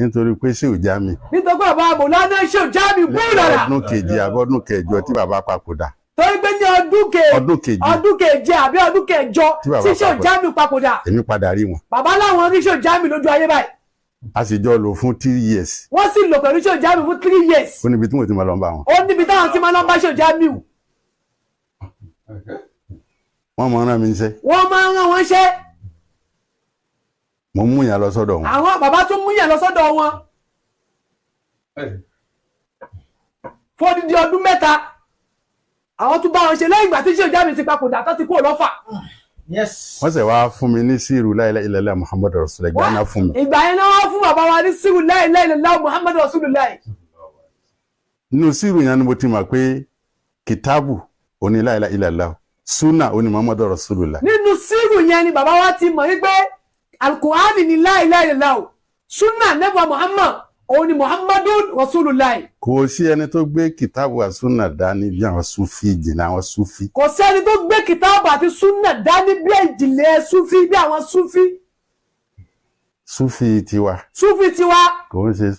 Nítorí pé Ṣéhù Jamiu Nítorí pé bàbá Mọ̀lánà Ṣéhù Jamiu Búlàlà, ọdún keje àbọ̀dún kẹjọ tí bàbá papòdà, torí pé ní ọdún keje ọdún keje àbí ọdún kẹjọ tí bàbá tí Ṣéhù papòdà. Jamiu papòdà, Èmi padà rí wọn. Bàbá láwọn rí Ṣéhù Jamiu lójú ayé báyìí. A sì jọ lò fún 3 years. Wọ́n sì lò pẹ̀lú Ṣéhù Jamiu fún 3 years. Ó níbi tí mo ti máa lọ bá wọn. Ó níbi táwọn ti máa lọ bá Ṣéhù Jamiu. Wọ́n mọ̀ rán mi níṣẹ́. Wọ́n máa ń rán wọn ṣẹ́. Mo mú yàn lọ sọ́dọ̀ wọn. Àwọn bàbá tún mú yàn lọ sọ́dọ̀ wọn fódìdí ọdún 3. Àwọn tún bá wọn ṣe lẹ́yìn ìgbà tí Ṣéhù Jamiu ti papòdà tó ti kúrò lọ́fà. Wọ́n sì wá fún mi ní síìrù la ilaha illallah Muhammadu Rasulullah gánà fún mi. Ìgbà yẹn náà wọ́n fún bàbá wa ní síru la ilaha illallah Muhammadu Rasulullah. Nínú síìrù yẹn ni mo ti mọ̀ pé kìtáàbù òní la ilaha illallah, súnà òní Muhammadu Rasulullah. Nínú síru yẹn ni bàbá wa ti mọ̀ wípé alukur'ani ni la ilaha illallah, sunna nebo Muhammad òun ni Muhammadu Rasulullah. Kò sí ẹni tó gbé kìtáàbù àsúnà dání bí àwọn súfì jìnnà, àwọn súfì. Kò sẹ́ni tó gbé kìtáàbù àti sunna dání bí ìjìnlẹ̀ súfì, bí àwọn súfì. Súfì tiwa Súfì tiwa kò ń ṣe